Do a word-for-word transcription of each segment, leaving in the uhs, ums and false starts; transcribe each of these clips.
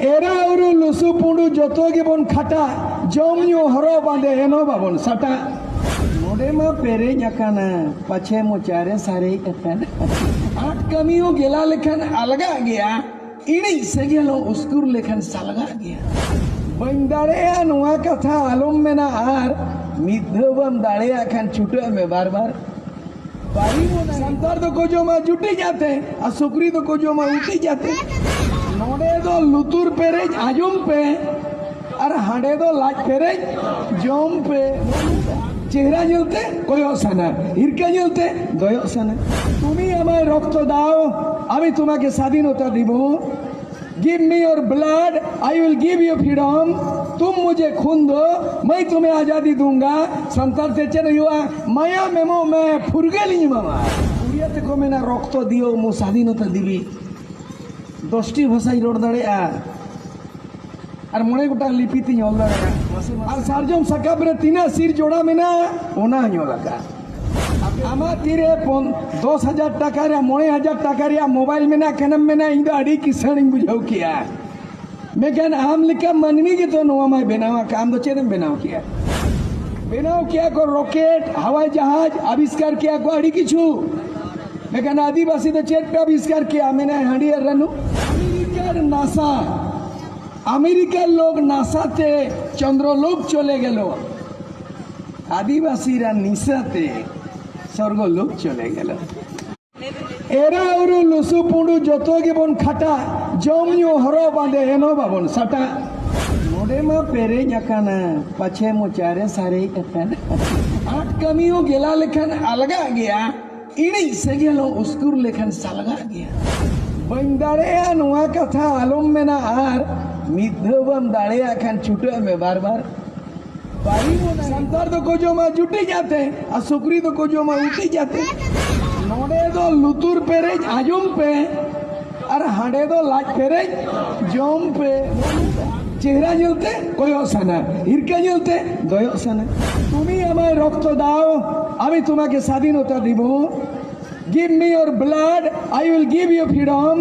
ᱮᱨᱟ ᱩᱨᱩ ᱞᱩᱥᱩ ᱯᱩᱸᱰᱩ ᱡᱚᱛᱚ ᱜᱮᱵᱚᱱ ᱠᱷᱟᱴᱟᱜ, ᱡᱚᱢ ᱧᱩ ᱦᱚᱨᱚᱜ ᱵᱟᱸᱫᱮ ᱮᱱᱦᱚᱸ ᱵᱟᱵᱚᱱ ᱥᱟᱴᱟᱜ᱾ ᱱᱚᱰᱮ ᱢᱟ ᱯᱮᱨᱮᱡ ᱟᱠᱟᱱᱟ, ᱯᱟᱪᱷᱮ ᱢᱚᱪᱟᱨᱮ ᱥᱟᱨᱮᱡ ᱟᱠᱟᱱᱟ᱾ ᱟᱸᱴ ᱠᱟᱹᱢᱤ ᱦᱚᱸ ᱜᱮᱞᱟ ᱞᱮᱠᱷᱟᱱ ᱟᱞᱜᱟᱜ ᱜᱮᱭᱟ, ᱤᱬᱤᱡ ᱥᱮᱸᱜᱮᱞ ᱦᱚᱸ ᱩᱥᱠᱩᱨ ᱞᱮᱠᱷᱟᱱ ᱥᱟᱞᱜᱟᱜ ᱜᱮᱭᱟ᱾ ᱵᱟᱹᱧ ᱫᱟᱲᱮᱭᱟᱜᱼᱟ ᱱᱚᱣᱟ ᱠᱟᱛᱷᱟ ᱟᱞᱚᱢ ᱢᱮᱱᱟ, ᱟᱨ ᱢᱤᱫ ᱫᱷᱟᱣ ᱵᱟᱢ ᱫᱟᱲᱮᱭᱟᱜ ᱠᱷᱟᱱ ᱪᱷᱩᱴᱟᱹᱜ ᱢᱮ ᱵᱟᱨ ᱵᱟᱨ᱾ ᱵᱟᱹᱲᱤᱡ ᱵᱚᱱᱟ᱾ ᱥᱟᱱᱛᱟᱲ ᱫᱚᱠᱚ ᱡᱚᱢᱟ ᱡᱩᱴᱤᱡ ᱟᱛᱮ, ᱟᱨ ᱥᱩᱠᱨᱤ ᱫᱚᱠᱚ ᱡᱚᱢᱟ ᱩᱴᱤᱡ ᱟᱛᱮ᱾ ᱱᱚᱰᱮ ᱫᱚ ᱞᱩᱛᱩᱨ ᱯᱮᱨᱮᱡ ᱟᱸᱡᱚᱢ ᱯᱮ, ᱟᱨ ᱦᱟᱸᱰᱮ ᱫᱚ ᱞᱟᱡ ᱯᱮᱨᱮᱡ ᱡᱚᱢ ᱯᱮ᱾ ᱪᱮᱦᱨᱟ ᱧᱮᱞᱛᱮ ᱠᱚᱭᱚᱜ ᱥᱟᱱᱟ, ᱦᱤᱨᱠᱟᱹ ᱧᱮᱞᱛᱮ ᱫᱚᱭᱚᱜ ᱥᱟᱱᱟ᱾ তুমি আমায় রক্ত দাও, আমি তোমাকে স্বাধীনতা দিব। Give me your blood, I will give you freedom. तुम मुझे खून दो, मैं तुम्हें आजादी दूंगा. ᱥᱟᱱᱛᱟᱲ ᱛᱮ ᱪᱮᱫ ᱦᱩᱭᱩᱜᱼᱟ? ᱢᱟᱭᱟᱢ ᱮᱢᱚᱜ ᱢᱮ, ᱯᱷᱩᱨᱜᱟᱹᱞᱤᱧ ᱮᱢᱟᱢᱟ᱾ ᱩᱲᱤᱭᱟ ᱛᱮᱠᱚ ᱢᱮᱱᱟ, ᱨᱚᱠᱛᱚ ᱫᱤᱭᱳ ᱢᱩ ᱥᱟᱫᱷᱤᱱᱚᱛᱟ ᱫᱤᱵᱤ᱾ ᱫᱚᱥᱴᱤ ᱵᱷᱟᱥᱟᱧ ᱨᱚᱲ ᱫᱟᱲᱮᱭᱟᱜᱼᱟ, ᱟᱨ ᱢᱚᱬᱮ ᱜᱚᱴᱟᱝ ᱞᱤᱯᱤ ᱛᱤᱧ ᱚᱞ ᱫᱟᱲᱮᱭᱟᱜᱼᱟ, ᱟᱨ ᱥᱟᱨᱡᱚᱢ ᱥᱟᱠᱟᱢ ᱨᱮ ᱛᱤᱱᱟᱹᱜ ᱥᱤᱨ ᱡᱚᱲᱟ ᱢᱮᱱᱟᱜᱼᱟ, ᱚᱱᱟ ᱦᱚᱸᱧ ᱚᱞ ᱟᱠᱟᱫᱼᱟ᱾ ᱟᱢᱟᱜ ᱛᱤᱨᱮ ᱯᱚᱱ-, ᱫᱚᱥ ᱦᱟᱡᱟᱨ ᱴᱟᱠᱟ ᱨᱮᱭᱟᱜ, ᱢᱚᱬᱮ ᱦᱟᱡᱟᱨ ᱴᱟᱠᱟ ᱨᱮᱭᱟᱜ ᱢᱳᱵᱟᱭᱤᱞ ᱢᱮᱱᱟᱜ ᱠᱷᱟᱱᱮᱢ ᱢᱮᱱᱟ, "ᱤᱧ ᱫᱚ ᱟᱹᱰᱤ ᱠᱤᱥᱟᱹᱬᱤᱧ ᱵᱩᱡᱷᱟᱹᱣ ᱠᱮᱜᱼᱟ᱾" ᱢᱮᱱᱠᱷᱟᱱ ᱟᱢ ᱞᱮᱠᱟ ᱢᱟᱹᱱᱢᱤ ᱜᱮᱛᱚ ᱱᱚᱣᱟ ᱢᱟᱭ ᱵᱮᱱᱟᱣ ᱟᱠᱟᱫ, ᱟᱢ ᱫᱚ ᱪᱮᱫ ᱮᱢ ᱵᱮᱱᱟᱣ ᱠᱮᱜᱼᱟ? ᱵᱮᱱᱟᱣ ᱠᱮᱜᱼᱟ ᱠᱚ ᱨᱚᱠᱮᱴ, ᱦᱟᱣᱟᱭ ᱡᱟᱦᱟᱡᱽ, ᱟᱵᱤᱥᱠᱟᱨ ᱠᱮᱜᱼᱟ ᱠᱚ ᱟᱹᱰᱤ ᱠᱤᱪᱷᱩ᱾ ᱢᱮᱱᱠᱷᱟᱱ ᱟᱹᱫᱤᱵᱟᱹᱥᱤ ᱫᱚ ᱪᱮᱫ ᱯᱮ ᱟᱵᱤᱥᱠᱟᱨ ᱠᱮᱜᱼᱟ? ᱢᱮᱱᱟᱭ ᱦᱟᱺᱰᱤ ᱟᱨ ᱨᱟᱹᱱᱩ᱾ ᱟᱢᱮᱨᱤᱠᱟᱨ ᱱᱟᱥᱟ, ᱟᱢᱮᱨᱤᱠᱟᱨ ᱞᱳᱠ ᱱᱟᱥᱟ ᱛᱮ ᱪᱚᱱᱫᱨᱚ ᱞᱳᱠ ᱪᱚᱞᱮ ᱜᱮᱞ, ᱟᱹᱫᱤᱵᱟᱹᱥᱤ ᱨᱟ ᱱᱤᱥᱟ ᱛᱮ ᱥᱚᱨᱜᱚ ᱞᱳᱠ ᱪᱚᱞᱮ ᱜᱮᱞ᱾ ᱮᱨᱟ ᱩᱨᱩ ᱞᱩᱥᱩ ᱯᱩᱸᱰᱩ ᱡᱚᱛᱚ ᱜᱮᱵᱚᱱ ᱠᱷᱟᱴᱟᱜ, ᱡᱚᱢ ᱧᱩ ᱦᱚᱨᱚᱜ ᱵᱟᱸᱫᱮ ᱮᱱᱦᱚᱸ ᱵᱟᱵᱚᱱ ᱥᱟᱴᱟᱜ᱾ ᱱᱚᱰᱮ ᱢᱟ ᱯᱮᱨᱮᱡ ᱟᱠᱟᱱᱟ, ᱯᱟᱪᱷᱮ ᱢᱚᱪᱟᱨᱮ ᱥᱟᱨᱮᱡ ᱟᱠᱟᱱᱟ᱾ ᱟᱸᱴ ᱠᱟᱹᱢᱤ ᱦᱚᱸ ᱜᱮᱞᱟ ᱞᱮᱠᱷᱟᱱ ᱟᱞᱜᱟᱜ ᱜᱮᱭᱟ, ᱤᱬᱤᱡ ᱥᱮᱸᱜᱮᱞ ᱦᱚᱸ ᱩᱥᱠᱩᱨ ᱞᱮᱠᱷᱟᱱ ᱥᱟᱞᱜᱟᱜ ᱜᱮᱭᱟ᱾ ᱵᱟᱹᱧ ᱫᱟᱲᱮᱭᱟᱜᱼᱟ ᱱᱚᱣᱟ ᱠᱟᱛᱷᱟ ᱟᱞᱚᱢ ᱢᱮᱱᱟ, ᱟᱨ ᱢᱤᱫ ᱫᱷᱟᱣ ᱵᱟᱢ ᱫᱟᱲᱮᱭᱟᱜ ᱠᱷᱟᱱ ᱪᱷᱩᱴᱟᱹᱜ ᱢᱮ ᱵᱟᱨ ᱵᱟᱨ᱾ ᱵᱟᱹᱲᱤᱡ ᱵᱚᱱᱟ᱾ ᱥᱟᱱᱛᱟᱲ ᱫᱚᱠᱚ ᱡᱚᱢᱟ ᱡᱩᱴᱤᱡ ᱟᱛᱮ, ᱟᱨ ᱥᱩᱠᱨᱤ ᱫᱚᱠᱚ ᱡᱚᱢᱟ ᱩᱴᱤᱡ ᱟᱛᱮ᱾ ᱱᱚᱰᱮ ᱫᱚ ᱞᱩᱛᱩᱨ ᱯᱮᱨᱮᱡ ᱟᱸᱡᱚᱢ ᱯᱮ, ᱟᱨ ᱦᱟᱸᱰᱮ ᱫᱚ ᱞᱟᱡ ᱯᱮᱨᱮᱡ ᱡᱚᱢ ᱯᱮ᱾ ᱪᱮᱦᱨᱟ ᱧᱮᱞᱛᱮ ᱠᱚᱭᱚᱜ ᱥᱟᱱᱟ, ᱦᱤᱨᱠᱟᱹ ᱧᱮᱞᱛᱮ ᱫᱚᱭᱚᱜ ᱥᱟᱱᱟ᱾ তুমি আমায় রক্ত দাও, আমি তোমাকে স্বাধীনতা দিব। Give me your blood, I will give you freedom.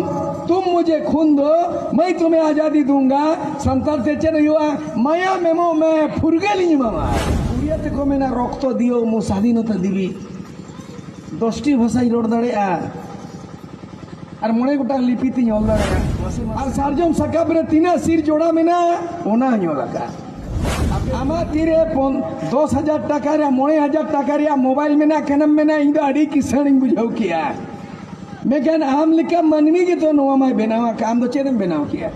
तुम मुझे खून दो, मैं तुम्हें आजादी दूंगा। ᱥᱟᱱᱛᱟᱲ ᱛᱮ ᱪᱮᱫ ᱦᱩᱭᱩᱜᱼᱟ? ᱢᱟᱭᱟᱢ ᱮᱢᱚᱜ ᱢᱮ, ᱯᱷᱩᱨᱜᱟᱹᱞᱤᱧ ᱮᱢᱟᱢᱟ᱾ ᱩᱲᱤᱭᱟ ᱛᱮᱠᱚ ᱢᱮᱱᱟ, ᱨᱚᱠᱛᱚ ᱫᱤᱭᱳ ᱢᱩ ᱥᱟᱫᱷᱤᱱᱚᱛᱟ ᱫᱤᱵᱤ᱾ ᱫᱚᱥᱴᱤ ᱵᱷᱟᱥᱟᱧ ᱨᱚᱲ ᱫᱟᱲᱮᱭᱟᱜᱼᱟ ᱟᱨ ᱢᱚᱬᱮ ᱜᱚᱴᱟᱝ ᱞᱤᱯᱤ ᱛᱤᱧ ᱚᱞ ᱫᱟᱲᱮᱭᱟᱜᱼᱟ᱾ ᱟᱨ ᱥᱟᱨᱡᱚᱢ ᱥᱟᱠᱟᱢ ᱨᱮ ᱛᱤᱱᱟᱹᱜ ᱥᱤᱨ ᱡᱚᱲᱟ ᱢᱮᱱᱟᱜᱼᱟ, ᱚᱱᱟ ᱦᱚᱸᱧ ᱚᱞ ᱟᱠᱟᱫᱼᱟ᱾ ᱟᱢᱟᱜ ᱛᱤᱨᱮ ᱯᱚᱱ-, ᱫᱚᱥ ᱦᱟᱡᱟᱨ ᱴᱟᱠᱟ ᱨᱮᱭᱟᱜ, ᱢᱚᱬᱮ ᱦᱟᱡᱟᱨ ᱴᱟᱠᱟ ᱨᱮᱭᱟᱜ ᱢᱳᱵᱟᱭᱤᱞ ᱢᱮᱱᱟᱜ ᱠᱷᱟᱱᱮᱢ ᱢᱮᱱᱟ, "ᱤᱧ ᱫᱚ ᱟᱹᱰᱤ ᱠᱤᱥᱟᱹᱬᱤᱧ ᱵᱩᱡᱷᱟᱹᱣ ᱠᱮᱜᱼᱟ", ᱢᱮᱱᱠᱷᱟᱱ ᱟᱢ ᱞᱮᱠᱟ ᱢᱟᱹᱱᱢᱤ ᱜᱮᱛᱚ ᱱᱚᱣᱟ ᱢᱟᱭ ᱵᱮᱱᱟᱣ ᱟᱠᱟᱫ᱾ ᱟᱢ ᱫᱚ ᱪᱮᱫ ᱮᱢ ᱵᱮᱱᱟᱣ ᱠᱮᱜᱼᱟ?